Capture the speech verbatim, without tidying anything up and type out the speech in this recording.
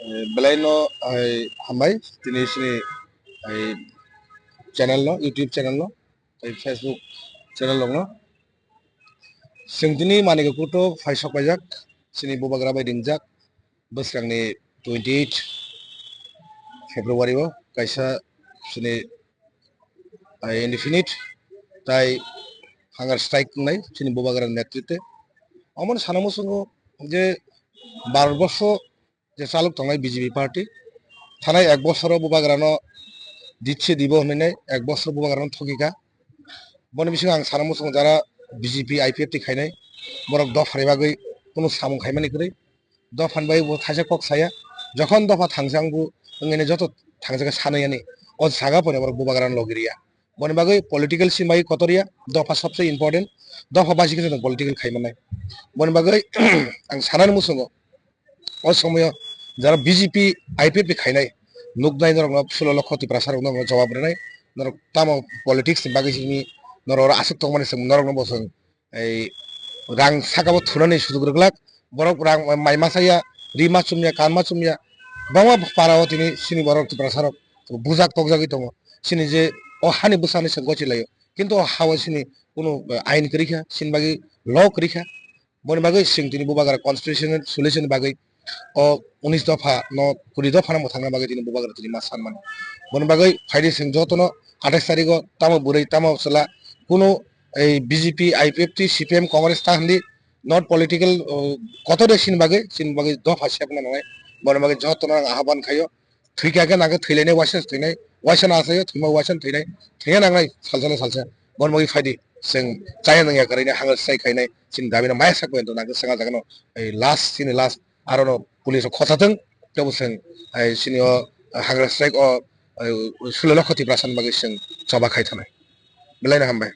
Eh, belai no, eh, hambai, tini sini, eh, channel no, YouTube channel no, eh, Facebook channel no. Sing tini manike kuto phai sok paijak, sini bubagra bai ringjak, bwswkangni twenty eight February o kaisa sini, eh, indefinite tai hunger strike wngnai sini bubagra netritwe. Omono sana muchungo je Bharat borsho je chalok tongnai B J P party, thanai ek bosoro bubagrano ditse dibo hinwi nai, ek bosoro bubagrano thokika. Boni bisingo ang sana muchungo jara B J P I P F T khainai, borok dophani bagwi kunu samung khaimani kwrwi. Dophani bagwi bo thaisa kok saya, jokhon dopha thangsa wngbu wngwi nai joto thangsa khe sanwi yani, o jaga phano borok bubagrano logi riya. Boni bagwi political sini bagwi kotor ya, dopha sobse important, dopha baisi khe joto political khaimanai. Boni bagwi ang sanani muchungo, o somoyo jara B J P I P F T khainai, nuknai norokno sulo lokho Tiprasa rokno norok jawab rwnai, norok tamo politics ni bagwi simi norok oro aswk tongmani chwng norokno bo chwng ei rang sakabo thunani sujuk rwglak, borok rang mai masa ya, ri ma chumya, kan ma chumya, bangma para o tini sini borok Tiprasa rok bujak tokjagwi tongo, sini je o hani bwsani chwng gochi laio, kintu o ha o sini kunu ain kwrwi kha, sini bagwi law kwrwi kha. Boni bagwi chwng tini bubagra constitutional solution ni bagwi o unis dopha no kuri dopha no mwthangna bagwi tini bubagra tini ma sanmani. Boni bagwi phaidi chwng jotono athais tarigo tamo bwrwi tamo chwla kunu ei B J P, I P F T, C P M, Congress ta hindi not political, o, kotor de sini bagwi, sini bagwi dopha sepna nangnai. Boni bagwi jotono ang ahban khaio. Thwikha khe nang khe thwilainai waisa thwinai, waisa nasaio thwima waisa thwinai, thwina nangnai salsa na salsa. Bon mogi phaidi chwng chaya nangya kwrwini hunger strike khainai chini dabi no maya sak bai nang khe swnga jaga no, ei last chini last aro no police rok khotha thwng tebo chwng ei chini o hunger strike o, ei, sulo lokho Tiprasa ni bagwi chwng choba khai thanai. Belai no hambai.